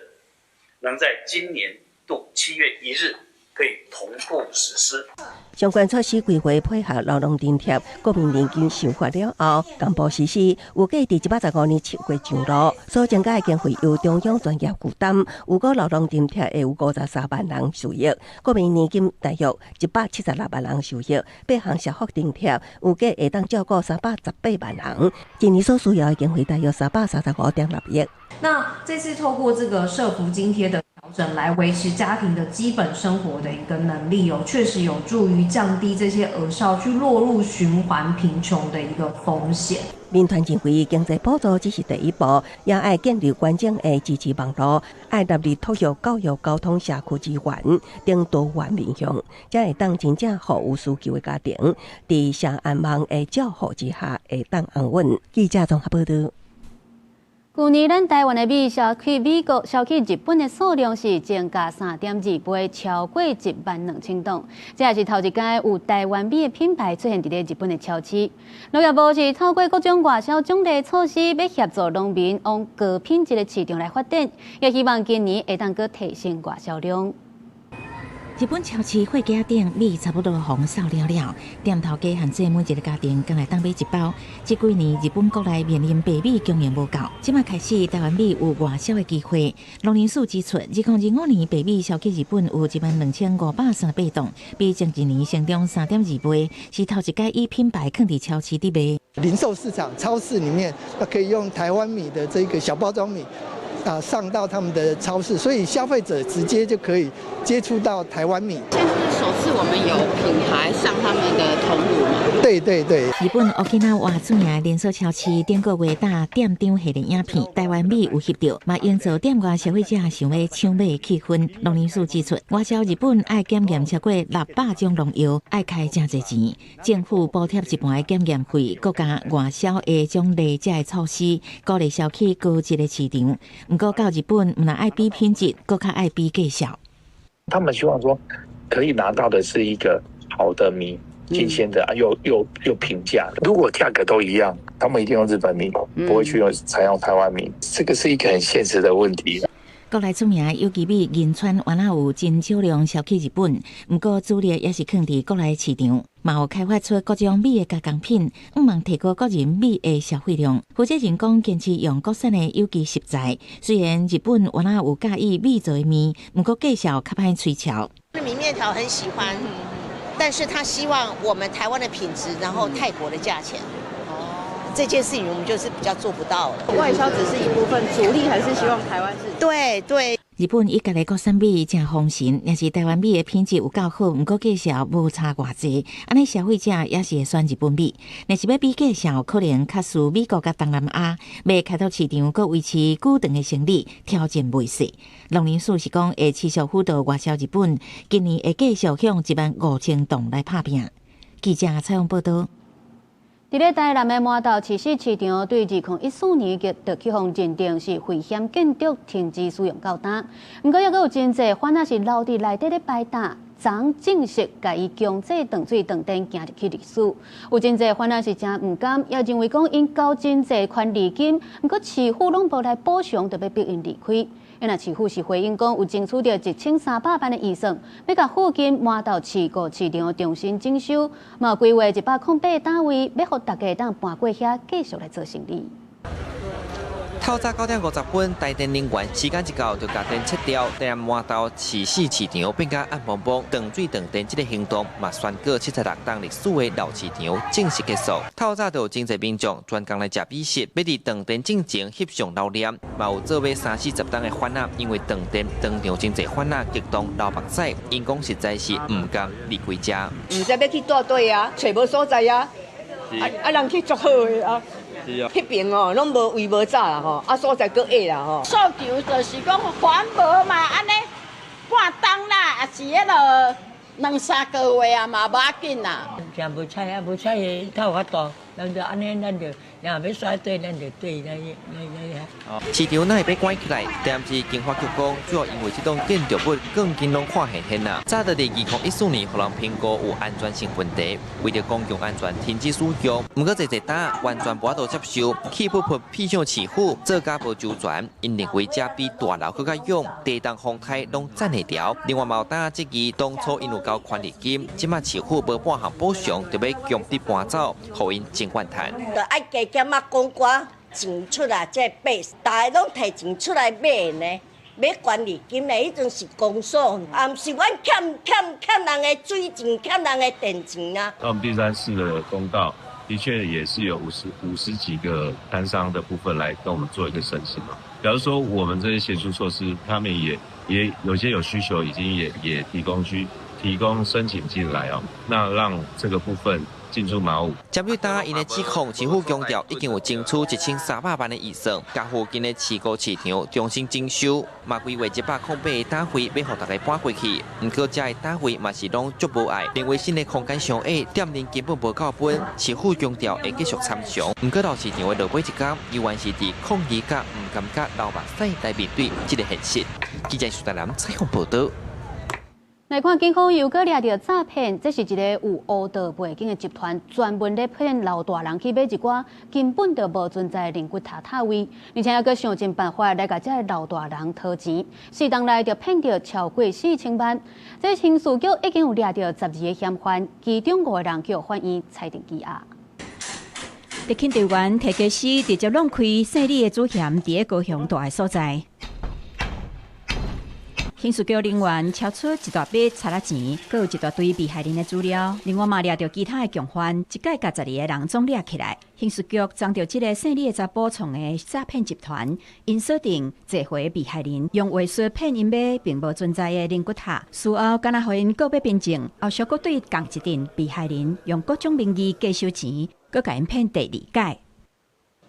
能在今年度7月1日可以同步實施。相關措施規劃配合勞動津貼、國民年金修法了後，公布實施，預計佇115年7月上路。所增加的經費由中央專業負擔，預估勞動津貼會有53萬人受益，國民年金大約176萬人受益，八項社福津貼預計會當照顧318萬人，一年所需要的經費大約335.6億。那這次透過這個社福津貼的調整，來維持家庭的基本生活的一個能力哦，確實有助於降低這些兒少去落入循環貧窮的一個風險。民團認為經濟補助只是第一步，也愛建立完整的支持網路，愛納入托育、教育、交通、社區資源等多元面向，才會當真正予有需求的家庭，佇社安網的照護之下，會當安穩。記者綜合報導。舊年咱台灣的米銷去美國、銷去日本的數量是增加3.2倍，超過1萬2千噸。這也是頭一擺有台灣米的品牌出現佇咧日本的超市。農業部是透過各種外銷獎勵措施，欲協助農民往高品質的市場來發展，也希望今年會當閣提升外銷量。日本超市貨架頂米差不多予人掃了了，店頭家限制每一个家庭敢若會當買一包。這幾年日本國內面臨白米供應無夠，這馬開始台灣米有外銷的機會。農林署指出，2025年白米銷去日本有12,538噸，比前一年成長3.2倍，是頭一擺以品牌囥佇超市佇賣。零售市場超市裡面，可以用台灣米的這個小包裝米。啊，上到他們的超市，所以消費者直接就可以接觸到台灣米。現在是首次我們有品牌上他們的通路嘛？對對對。日本沖縄著名連鎖超市頂個月搭店長系列影片，台灣米有翕著，嘛營造店外消費者想欲搶買的氣氛。農林署指出，外銷日本愛檢驗超過600種農藥，愛開誠濟錢，政府補貼一半的檢驗費，閣加外銷的獎勵這个措施，鼓勵銷去高質的市場。毋過到日本，毋但愛比品質，閣較愛比價數。他們希望說，可以拿到的是一個好的米，新鮮的啊，又平價。如果價格都一樣，他們一定用日本米，不會去用採用台灣米。這個是一個很現實的問題。國內出名有機米仁川，原來有真少量銷去日本，毋過主力也是囥佇國內市場，嘛有開發出各種米的加工品，向望提高國人米的消費量。負責人講，堅持用國產的有機食材，雖然日本原來有佮意米做的麵，毋過價數較歹吹俏。米麵條很喜歡，但是他希望我們台灣的品質，然後泰國的價錢。這件事情我們就是比較做不到了。外銷只是一部分，主力還是希望台灣是。對對。日本以家己國產米誠風行，若是台灣米的品質有夠好，毋過價數無差偌濟，按呢消費者也是會選日本米。若是欲比價數，可能較輸美國佮東南亞，欲開拓市場，閣維持久長的生意，挑戰袂細。農林署是講會持續輔導外銷日本，今年會繼續向15,000噸來拍拚。記者採訪報導。佇咧台南的滿豆市四市場，對2014年就去予認定是危險建築，停止使用到今。毋過，猶閣有真濟番仔是留佇內底咧排膽，昨正式共伊強制斷水斷電，行入去歷史。有真濟番仔是誠毋甘，也認為講𪜶交真濟權利金，毋過市府攏無來補償，就欲逼𪜶離開。若市府是回應講，有爭取著1300萬的預算，欲共附近滿豆市五市場重新整修，嘛規劃108個單位，欲予大家當搬過遐繼續來做生意。透早9點50分，台電人員時間一到就共電切掉，台南滿豆市四市場變甲暗濛濛，斷水斷電這个行動嘛宣告76冬歷史的老市場正式結束。透早就有真濟民眾專工來食美食，欲佇斷電進前翕相留念，嘛有做買三四十冬的番仔，因為斷電當場真濟番仔激動流目屎，𪜶講實在是毋甘離開遮。毋知欲去佗佗啊，揣無所在啊，啊啊人去足好的啊。彼邊哦，攏無圍無閘啦吼，啊所在閣矮啦吼。訴求就是講環保嘛，按呢半冬啦，抑是彼落兩三個月啊嘛無要緊啦。誠無彩啊，無彩的頭較大，咱就按呢，咱就若欲煞綴，咱就綴咱咱咱。市場哪會欲關起來？但是經發局講，主要因為這棟建築物鋼筋攏看現現啦。早佇2014年，予人評估有安全性問題，為著公共安全停止使用。毋過濟濟冬完全無法度接受，氣噗噗屁向市府做甲無周全，𪜶認為這比大樓閣較勇，地動風颱攏攢會牢。另外嘛有當質疑，當初𪜶有交權利金，這馬市府無半項補償，就欲強迫搬走，予𪜶真怨嘆。就愛加減仔講寡錢出來，這買，大家攏提錢出來買呢，買權利金呢，彼陣是公所，也毋是阮欠欠欠人的水錢，欠人的電錢啊。那我們第三次的公告，的確也是有50幾個攤商的部分來跟我們做一個申請嘛。假如說我們這些協助措施，他們也有些有需求，已經也提供申請進來哦，那讓這個部分進駐馬武。針對當𪜶的指控，市府強調已經有爭取1300萬的預算，共附近的市五市場重新整修，嘛規劃108個單位，欲予大家搬過去。毋過這个單位嘛是攏足無愛，認為新的空間傷狹，店面根本無夠分。市府強調會繼續參詳。毋過老市場的落尾一工，猶原是佇抗議佮毋甘佮流目屎來面對這个現實。記者蘇大南採訪報導。來看警方又閣掠著詐騙，這是一个有烏道背景的集團，專門咧騙老大人去買一寡根本就無存在的靈骨塔塔位，而且猶閣想盡辦法來共這个老大人討錢，四冬內就騙著超過4000萬。這刑事局已經有掠著12个嫌犯，其中五个人予法院裁定羈押。特勤隊員提家私直接弄開姓李的主嫌佇高雄蹛的所在。刑事局人員抄出一大筆賊仔錢，閣有一大堆被害人的資料。另外嘛掠著其他的共犯，一概共12个人總掠起來。刑事局偵著這个姓李的查埔創的詐騙集團，𪜶鎖定濟回被害人，用話術騙𪜶買並無存在的靈骨塔，事後敢若予𪜶告欲憑證，後續閣對仝一陣被害人用各種名義假收錢，閣共𪜶騙第二擺。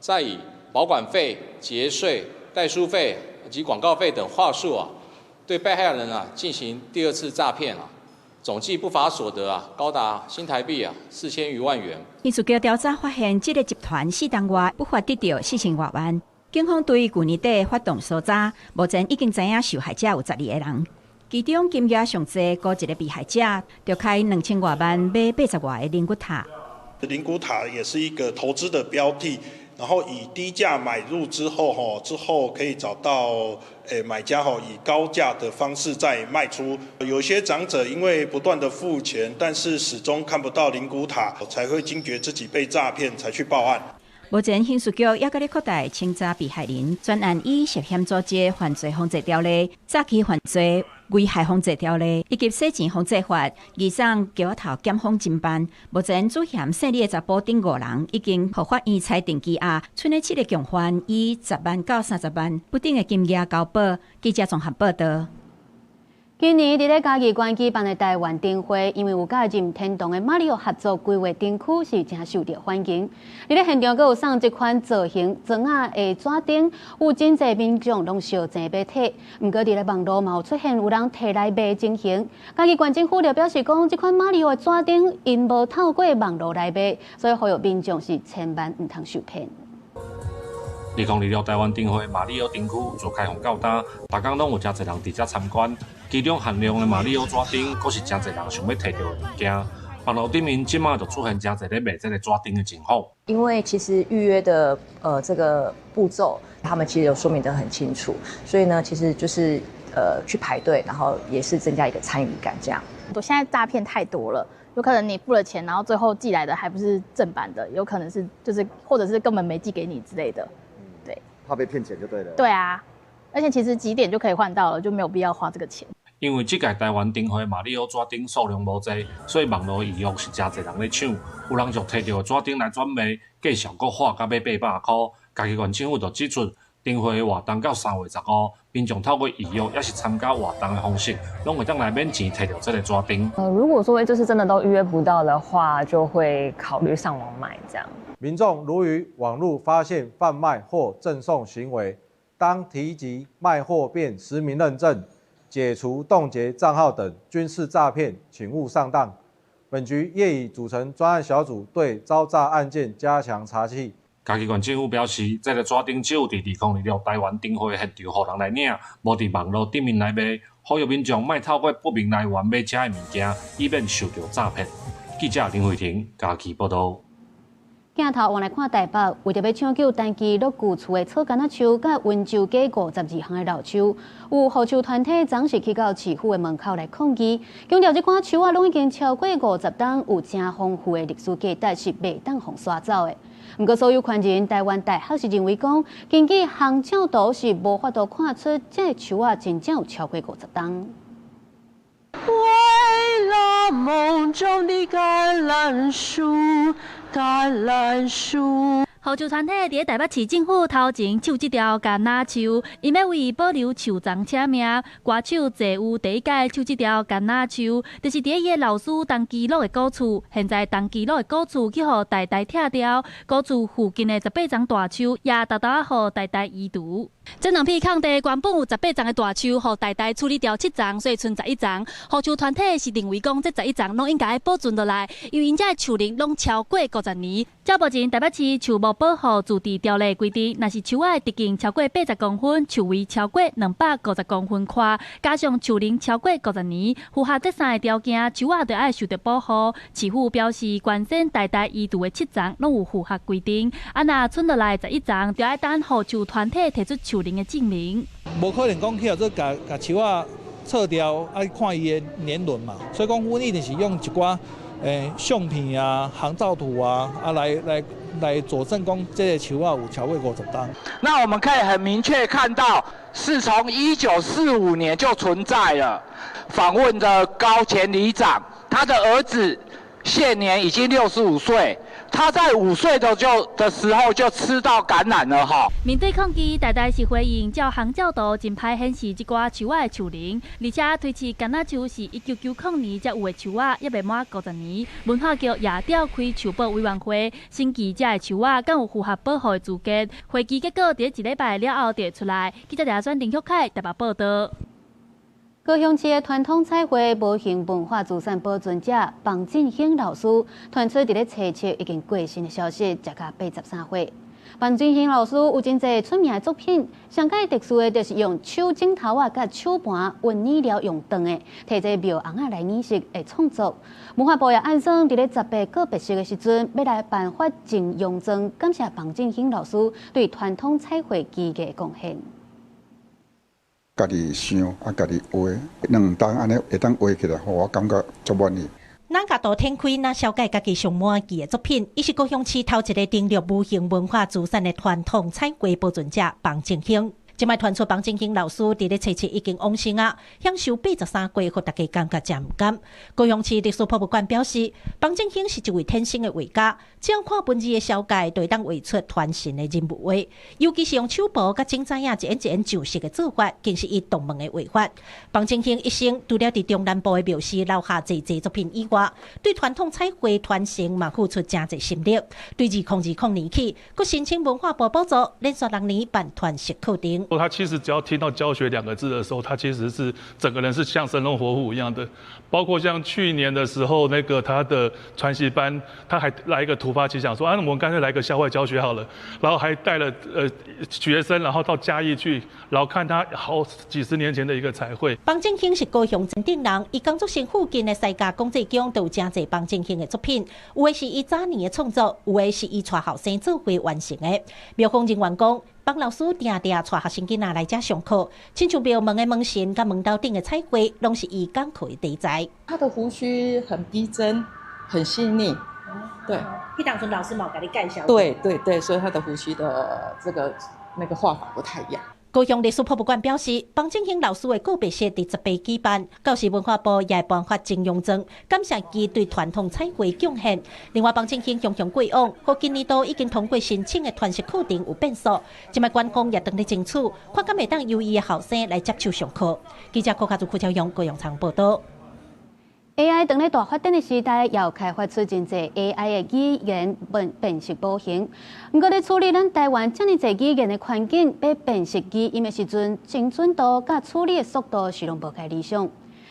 再以保管費、節稅、代書費及廣告費等話術啊，對被害人啊進行第二次詐騙啊，總計不法所得啊高達新台幣啊4000餘萬元。刑事局調查發現，這个集團四冬外不法得著4000外萬。警方對舊年底發動搜查，目前已經知影受害者有12個人，其中金額上濟，孤一个被害者就開2000外萬買80外个靈骨塔。靈骨塔也是一個投資的標的。然後以低價買入之後，之後可以找到買家，以高價的方式再賣出。有些長者因為不斷的付錢，但是始終看不到靈骨塔，才會驚覺自己被詐騙，才去報案。目前刑事局也閣咧擴大清查被害人，專案以涉嫌組織犯罪防治條例、詐欺犯罪危害防治條例以及洗錢防治法，移送橋仔頭檢方偵辦。目前主嫌姓李的查埔等五人已經予法院裁定羈押，賰的七个共犯以10萬到30萬不等的金額交保。記者綜合報道。今年佇咧嘉義縣舉辦的台灣燈會，因為有佮任天堂的馬里奧合作規劃燈區，是誠受著歡迎。佇咧現場閣有送這款造型裝仔的紙燈，有真濟民眾攏相爭欲提。毋過佇咧網路嘛有出現有人提來賣情形。嘉義縣政府就表示講，這款馬里奧的紙燈𪜶無透過網路來賣，所以呼籲民眾是千萬毋通受騙。2026台灣燈會馬里奧燈區自開放到今，逐工攏有誠濟人佇遮參觀。其中限量的馬里奧紙燈，閣是誠濟人想欲提著的物件。網路頂面這馬就出現誠濟咧賣這个紙燈的情況。因為其實預約的這個步驟，他們其實有說明得很清楚，所以呢，其實就是去排隊，然後也是增加一個參與感，這樣。我現在詐騙太多了。有可能你付了錢，然後最後寄來的還不是正版的，有可能是就是或者是根本沒寄給你之類的。對，怕被騙錢就對了。對啊，而且其實幾點就可以換到了，就沒有必要花這個錢。因為這屆台灣燈會馬里奧紙燈數量無濟，所以網路預約是誠濟人咧搶。有人就提著紙燈來轉賣，價數閣喊到欲800箍。嘉義縣政府就指出，燈會活動到3月15，民眾透過預約抑是參加活動的方式，攏會當來免錢提著這个紙燈。如果說就是真的都預約不到的話，就會考慮上網買這樣。民眾如於網路發現販賣或贈送行為，當提及賣貨便實名認證、解除凍結帳號等，均是詐騙，請勿上當。本局業已組成專案小組，對招詐案件加強查緝。嘉義縣政府表示，這个紙燈只有佇2026台灣燈會現場予人來領，無佇網路頂面來賣，呼籲民眾莫透過不明來源買遮的物件，以免受著詐騙。記者林慧婷嘉義報導。鏡頭換來看台北，為著欲搶救陳記樂舊厝的草柑仔樹，佮溫州街52項的老樹，有護樹團體昨是去到市府的門口來抗議，強調這款樹仔攏已經超過50冬，有誠豐富的歷史價值，是袂當予徙走的。毋過所有權人台灣大學是認為講，根據航照圖是無法度看出這个樹仔真正有超過50冬。為了夢中的橄欖樹，橄欖樹。護樹團體佇咧台北市政府頭前搶這條柑仔樹，𪜶欲為保留樹叢請命，歌手謝有第一擺搶這條柑仔樹，就是佇咧伊的老師陳其祿的古厝。現在陳其祿的古厝去予代代拆掉，古厝附近的18叢大樹也沓沓仔予代代移除。這兩片空地原本有18叢的大樹，予台大處理掉7叢，所以賰11叢。護樹團體是認為講，這十一叢攏應該保存落來，因為𪜶遮的樹齡攏超過50年。照目前台北市樹木保護自治條例規定，若是樹仔的直徑超過80公分，樹圍超過250公分寬，加上樹齡超過五十年，符合這三個條件，樹仔就愛受著保護。市府表示，關鍵台大移除的七叢攏有符合規定，啊若賰落來11叢，就愛等護樹團體提出樹齡的證明。無可能講去予做共共樹仔撤掉，愛看伊的年輪嘛。所以講，阮一定是用一寡相片啊、航照圖啊，啊來來來佐證講這个樹仔有超過50冬。那我們可以很明確看到，是從1945年就存在了。訪問的高前里長，他的兒子現年已經65歲。他在5歲的就的時候就吃到橄欖了哈。面對抗議，台大是回應照航照圖真歹顯示這寡樹仔的樹齡，而且推測橄欖樹是1990年才有的樹仔，猶未滿50年。文化局也召開樹保委員會，審議這的樹仔敢有符合保護的資格。會議結果佇一禮拜了後就出來。記者廖選林玉凱台北報導。高雄市的傳統彩繪無形文化資產保存者房進興老師傳出佇咧初七已經過身的消息，才甲83歲。房進興老師有真濟出名的作品，上蓋特殊的就是用手指頭仔佮手盤溫染料用斷的，提這廟尪仔來染色的創作。文化部也按算佇咧18告別式的時陣，欲來頒發贈榮狀，感謝房進興老師對傳統彩繪技藝的貢獻。家己想啊，家己畫，2冬按呢會當畫起來，予我感覺足滿意。咱共圖展開，若紹介家己上滿意的作品，伊是高雄市頭一个登錄無形文化資產的傳統彩繪保存者房進興。這擺傳出房進興老師佇咧初七已經往生啊，享壽83歲，予大家感覺誠毋甘。高雄市歷史博物館表示，房進興是一位天生的畫家，只要看文字的紹介，就會當畫出傳神的人物畫。尤其是用手簿佮整紙仔一點一點上色的做法，更是伊獨門的畫法。房進興一生除了佇中南部的廟寺留下濟濟作品以外，對傳統彩繪傳承嘛付出誠濟心力。對2020年起，閣申請文化部補助，連續6年辦傳習課程。他其實只要聽到教學兩個字的時候，他其實是整個人是像生龍活虎一樣的。包括像去年的時候，那個他的傳習班，他還來一個突發奇想，說啊，我們乾脆來個校外教學好了。然後還帶了學生，然後到嘉義去，然後看他好幾十年前的一個彩繪。房進興是高雄前鎮人，伊工作室附近的西家公祭宮都有誠濟房進興的作品，有的是伊早年的創作，有的是伊帶後生做伙完成的。廟方人員講，房老師定定帶學生囡仔來遮上課，親像廟門的門神佮門頭頂的彩繪，攏是伊講課的題材。他的鬍鬚很逼真，很細膩。對。彼當陣老師嘛有共你介紹。對對對，所以他的鬍鬚的這個那個畫法不太一樣。高雄歷史博物館表示，房進興老師的告別式佇18舉辦，到時文化部也會頒發贈榮狀，感謝其對傳統彩繪貢獻。另外，房進興雄雄過往，予今年度已經通過申請的傳習課程有變數，這擺官方也當咧爭取，看敢會當由伊的後生來接手上課。記者郭家祖、郭超勇、高雄場報導。 AI 當咧大發展的時代，又開發出真濟 AI 的語言辨識模型。毋過咧處理咱台灣遮爾濟語言的環境，欲辨識語音的時陣，精準度佮處理的速度是攏無蓋理想。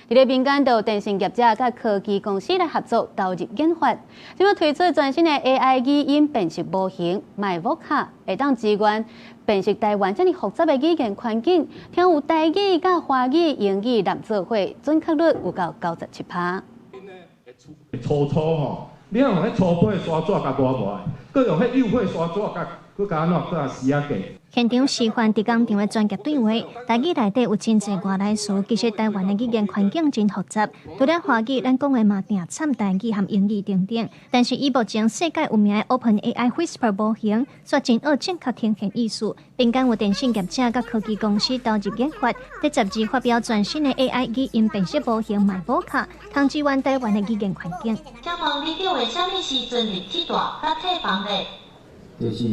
佇咧民間就有電信業者佮科技公司來合作投入研發，這擺推出全新的 AI 語音辨識模型 MyVoca，會當支援辨識台灣遮爾複雜的語言環境，聽有台語、佮華語、英語攏做伙，準確率有夠97%。粗粗吼，你若用彼粗皮沙紙共磨磨，閣用彼幼皮沙紙共閣共按怎，閣共絲仔過。現場示範佇工場的專業對話，台語內底有真濟外來詞，其實台灣的語言環境真複雜。除了華語，咱講話嘛定摻台語和英語等等。但是以目前世界有名的 OpenAI Whisper 模型，卻真愛正確呈現意思。民間有電信業者佮科技公司投入研發，佇12發表全新的 AI 語音辨識模型 MyVoca，通支援台灣的語言環境。請問里長會啥物時陣入去蹛佮退房咧？就是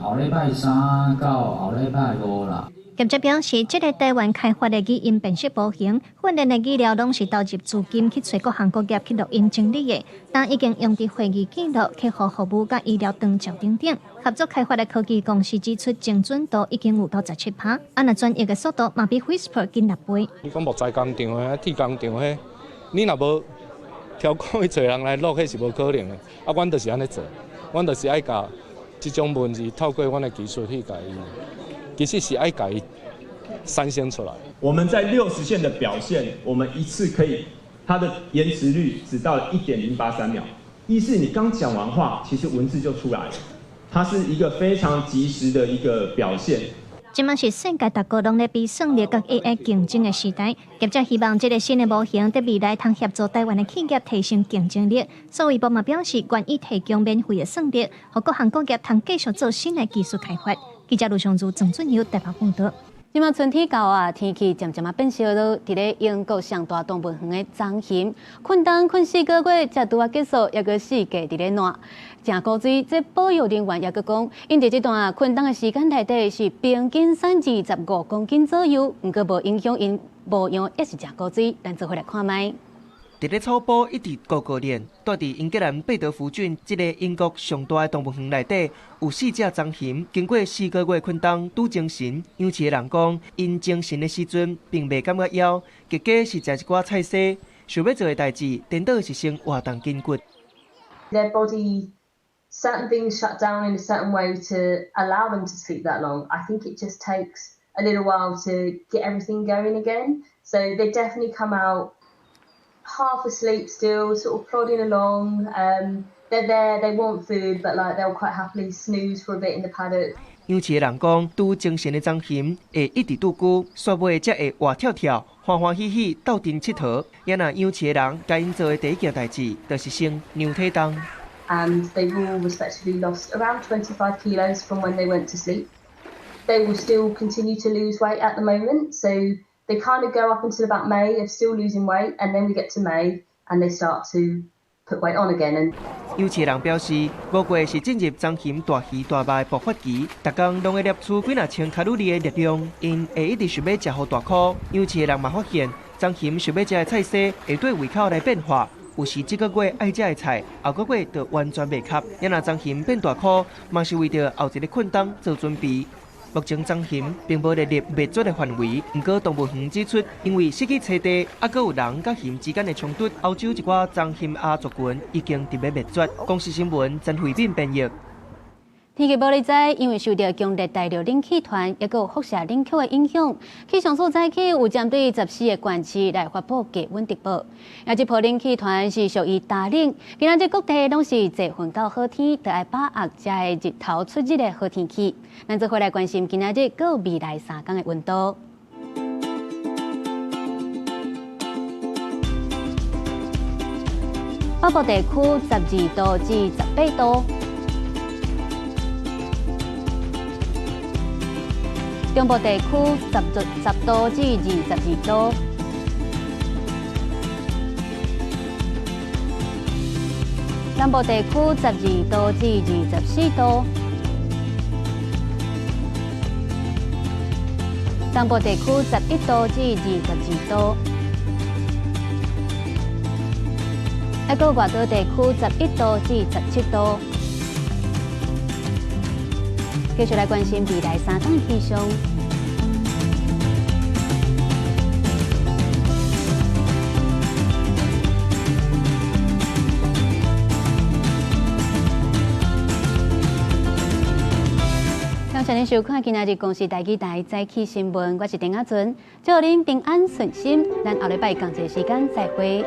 後禮拜三到後禮拜五啦。業者表示，這个台灣開發的語音辨識模型，訓練的語料攏是投入資金去揣各行各業去錄音整理的，但已經用佇會議記錄、客戶服務佮醫療長照等等。合作開發的科技公司指出，精準度已經有97%，啊，若轉譯的速度嘛比 Whisper 緊6倍。你講木材工廠的、鐵工廠彼，你若無挑故意揣人來錄，彼是無可能的。啊，阮就是按呢做，阮就是愛共這種文字透過阮的技術去共伊。其實是愛共伊產生出來。我們在60線的表現，我們一次可以，它的延遲率只到了1.083秒。意思你剛講完話，其實文字就出來了，它是一個非常即時的一個表現。這馬是世界各國攏咧比算力佮 AI 競爭的時代，業者希望這个新的模型佇未來通協助台灣的企業提升競爭力。數位部嘛表示，願意提供免費的算力，予各行各業通繼續做新的技術開發。記者盧尚如、鄭俊友台北報導。這馬春天到啊，天氣漸漸仔變燒熱。佇咧英國上大動物園的棕熊，困冬困4個月，才拄仔結束，猶閣四季佇咧涎，誠古錐。這保育人員猶閣講，𪜶佇這段啊困冬的時間內底是平均瘦25公斤左右，毋過無影響𪜶模樣，也是誠古錐。咱做伙來看覓。佇咧草埔一直高高練，蹛佇英格蘭貝德福郡這个英國上大的動物園內底，有四隻棕熊，經過4個月困冬拄精神。養飼的人講，𪜶精神的時陣並袂感覺枵，結果是食一寡菜薒，想欲做的代誌，顛倒是先活動筋骨。 Their body, certain things shut down in a certain way to allow them to sleep that long. I think it just takes a little while to get everything going again. So they definitely come out half asleep still, sort of plodding along. They're there, they want food, but like they'll quite happily snooze for a bit in the paddock. 養飼的人講，拄精神的棕熊會一直拄久，煞尾才會活跳跳、歡歡喜喜鬥陣𨑨迌。也若養飼的人共𪜶做的第一件代誌，就是先量體重。 And they've all respectively lost around 25 kilos from when they went to sleep. They will still continue to lose weight at the moment, so they kind of go up until about May of still losing weight, and then we get to May and they start to put weight on again. And 養飼人表示，5月是進入棕熊大魚大肉的爆發期，逐工攏會攝取幾若千卡路里的熱量，𪜶會一直想欲食予大箍。養飼人嘛發現，棕熊想欲食的菜色會對胃口來變化，有時這個月愛食的菜，後個月就完全袂合。也若棕熊變大箍，嘛是為著後一个困冬做準備。目前棕熊並無列入滅絕的範圍，毋過動物園指出，因為失去棲地，猶閣有人佮熊之間的衝突，歐洲一寡棕熊亞族群已經佇欲滅絕。公視新聞曾慧敏編譯。天氣無你知，因為受著強烈大陸冷氣團，猶閣有輻射冷卻的影響，氣象署早起有針對14個縣市來發布低溫特報。啊，這波冷氣團是屬於大冷，今仔日各地攏是濟雲到好天，著愛把握這个日頭出日的好天氣。咱做伙來關心今仔日閣有未來3工的溫度。北部地區12度至18度。中部地區10度至22度，南部地區12度至24度，東部地區11度至22度，還閣外島地區11度至17度。繼續來關心未來3天氣象。感謝您收看今仔日公視台語台早起新聞，我是丁阿純，祝您平安順心，咱後禮拜仝一个時間再會。